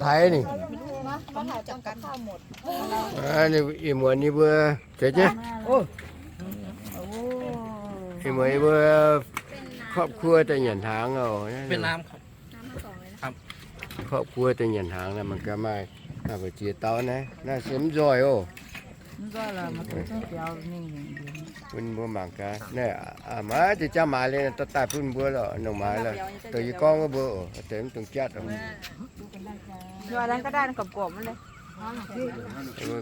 Haiz ninh, ih muonz ninh mbuo, ih muonz ninh mbuo ครอบครัว daaih nyanc hnaangx oc. ครอบครัว daaih nyanc hnaangx naaiv, mangc gaax maaih, maaih mbu'ziex dauh naaiv, naaiv se mv nzoih oc. Bun mbuo mangc gaax naaiv, maaih deix jangx maaiz liuz daaih daaih bun mbuo lorqc, nongc maaiz lorqc, dongh yie gorngv wuov mbuo oc, deix mv dungx jatv oc. Mbuo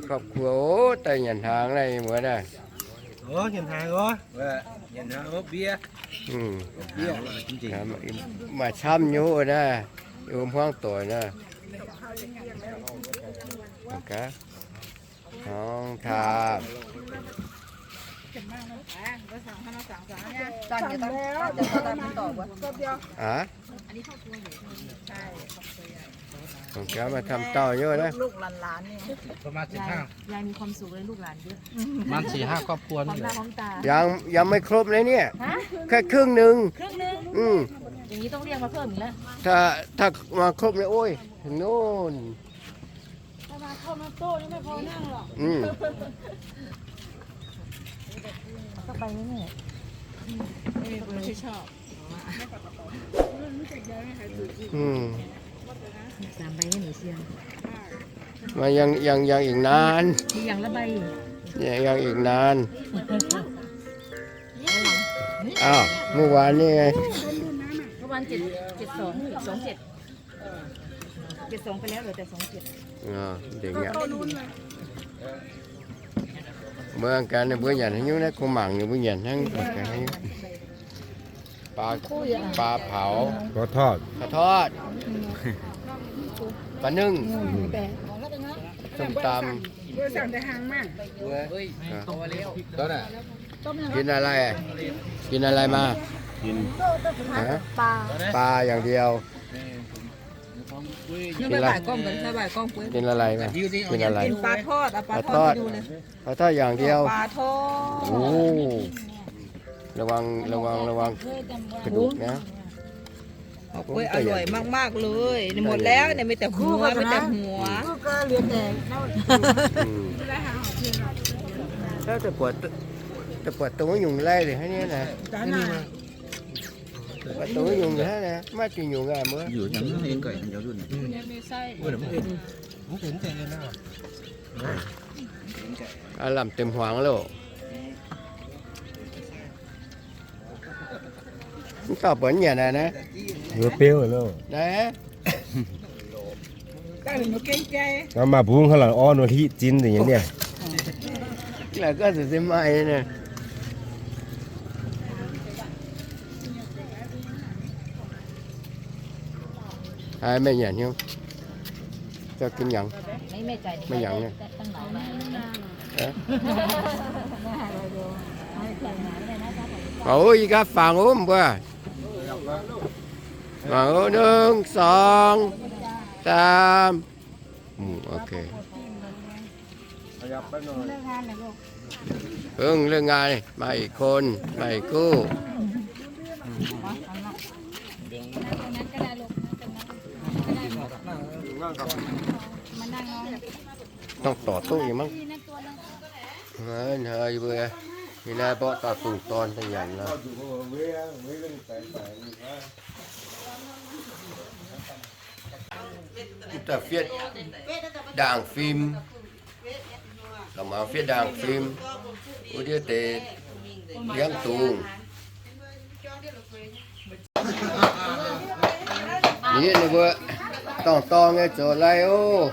ครอบครัว oc, daaih nyanc hnaangx naaiv, ih muonz naaiv. Maaih camv nyei naaiv, hmuangv doic naaiv. Hnangv taam. Aav, mangc gaax maaih camv dauh nyei naaiv. ประมาณสี่ห้า ครอบครัวนี่แหละ ยัง ยังไม่ครบเลยเนี่ย แค่ครึ่งหนึ่ง อืม ถ้า ถ้ามาครบเนี่ย โอ้ย ถึงโน่น อืม อืม มันยัง ยัง ยังอีกนาน ยังละใบอยู่ เนี่ย ยังอีกนาน อ้าว เมื่อวานนี่ไง เมื่อวานเจ็ด เจ็ดสอง สองเจ็ด เจ็ดสองไปแล้ว เหลือแต่สองเจ็ด อ๋อ อย่างเงี้ย เหมือนกันเนี่ย mbuo nyanc haaix nyungc naaiv, kungx mangc ninh mbuo nyanc hnangv. ปลา ปลาเผา ข้าวทอด ข้าวทอด ปลานึ่ง ส้มตำ กินอะไร กินอะไรมา กิน ฮะ ปลา ปลาอย่างเดียว กินอะไร กินอะไรมา กินอะไร กินปลาทอด เอาปลาทอด ปลาทอด ปลาทอดอย่างเดียว ปลาทอด โอ้ ระวัง ระวัง ระวัง กระดูกนะ โอ้ย อร่อยมากๆเลย นี่หมดแล้วเนี่ย มีแต่หัว มีแต่หัว อืม แล้วแต่ปวด แต่ปวดตรงนี้ยุงไล่เลยฮะเนี่ยนะ แต่ปวดตรงนี้ยุงฮะนะ มาตียุงอ่ะเมื่อ อยู่อย่างนี้เองก็ยังจะรุ่น อ่ะ ลำเต็มหวางแล้ว mv dauh buatc nyanc aqv naaiv. Nduov beuv loh. Naaiv. Maaih mbuo hnangv laangc orv nor hiv zinh nzengc nyei. Laaix gorngv se maaih naaiv. Haiz meih nyanc hnyouv. Zaux ginv yangh. Meih yangh nyei. Mangc oc, yie gaav fangx oc mbuo. Mangc oc, หนึ่ง สอง สาม อืม โอเค เพิ่งเลิกงาน มาอีกคน มาอีกคู่ ต้องต่อตู้อีกมั้ง เฮ้ย เฮ้ย เว้ย นี่นะ เพราะตาตุ่มตอนขยันนะ Mv daaih fiev ndaangc fim, la'maah fiev ndaangc fim, wuov diev deix liangv dungz. Yie ninh mbuo dorngh dorngh nyei zoux lai oc.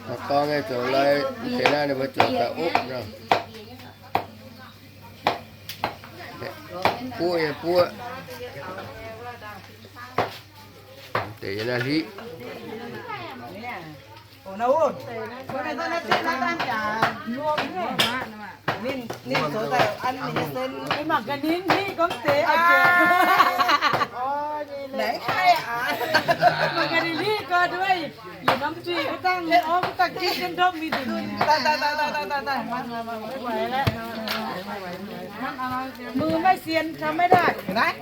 Dorngh dorngh nyei zoux lai, deix naaiv ninh mbuo zoux daaih opv nor. Buov nyei buov. Deix yie naaiv hiv. Ninh, ninh zoux daaih an ninh nyei sen. Mangc gaax ninh hiv gorngv deix. Mangc gaax ninh hiv gorngv dueiv, yietc norm zuiz wuov dangh, orv wuov dangh gitv jienv ndopv mingh nzunc. Mui maiv sienx taux maiv daaih.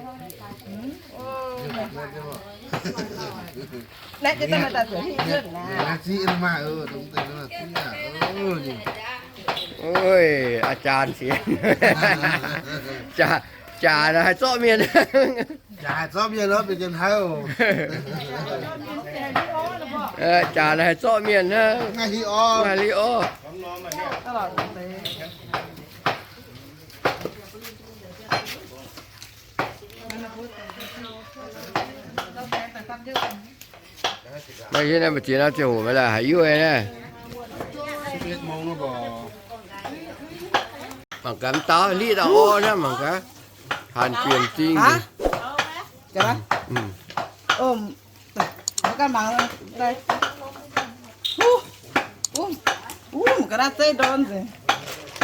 Oj, อาจารย์ sienx. Jaax, jaax naaiv haih zorqv mienh. Jaax haih zorqv mienh nor, benx nyanc haiv oc. Jaax naaiv haih zorqv mienh hnangv. Maiv hiuv orv. Maiv hiuv naaiv mbu'ziex nor ziangh hoc maiv laaih haaix yuoqv naaiv. Mangc gaax mv dauh liqv dauh orv hnangv, mangc gaax. Hanc bienc zingh.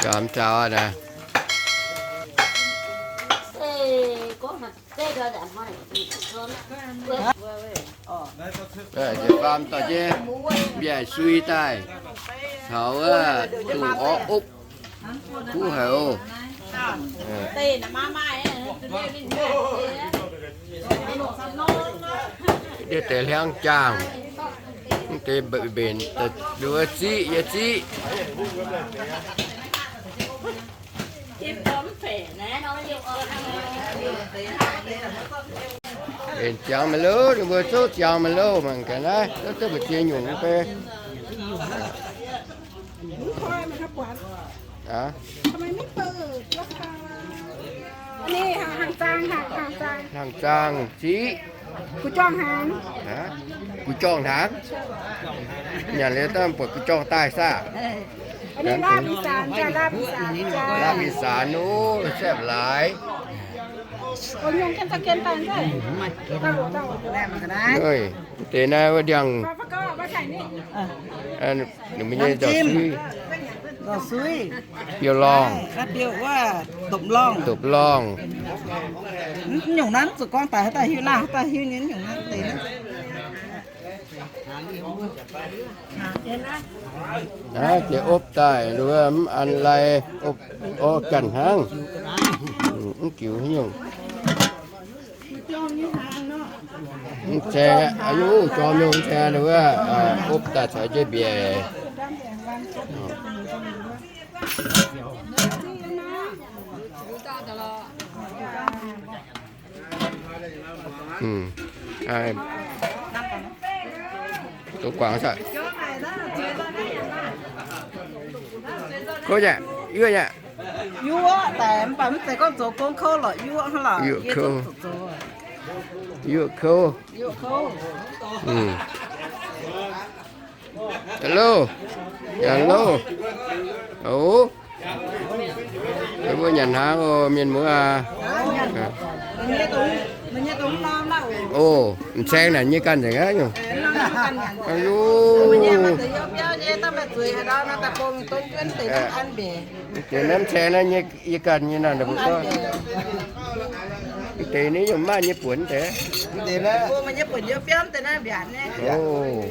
Gamh zaux naaiv. Faam dorh jienv mbiaec sui daaih caux wuov dungz orv opv. Kuv haic oc. Deix hliangv jaangh, deix mbenc, wuov ziqv, yie ziqv. Mbenc ziangx maiv louh, ninh mbuo zouv ziangx maiv louh mangc gaax naaiv, zouv duqv mbu'ziex nyungc mv bei. ทำไมไม่เปิดราคา อันนี้ หางจาง ค่ะ หางจาง หางจาง ziqv. Gu'jong hnaangx. Gu'jong hnaangx. Nyanc liuz daaih buatc gu'jong daaih saah? Laa bi saanx, laa bi saanx, ov, saepv laaix. Deix naaiv wuov ndiangx, ninh mbuo nyei nzauc suiv, biouv-lorngh, dopc-lorngh. Naaiv deix opv daaih, mv an lai, opv orv ganh hnangv. Mv giux haaix nyungc. Mv ceng aqv, aa, jorm nyei mv ceng wuov, opv daaih caux jienv mbiaec. Kouv nyei, yuoqv nyei. Yuoqv daaih mv baac mv zeiz gorngv zoux gong kouv lorqc, yuoqv hnangv lorqc. Yuoqv kouv. Hello. Hello. Ov. Mbuo nyanc hnaangx oc, mienh muoz aac. Oc, m'saeng naaic nyei ganh nzengc aqv nyungc. Deix naaiv m'saeng naaiv nyei ganh nyei naaic, mv deix naaiv nyungc maaih nyei buonc deix. Oc.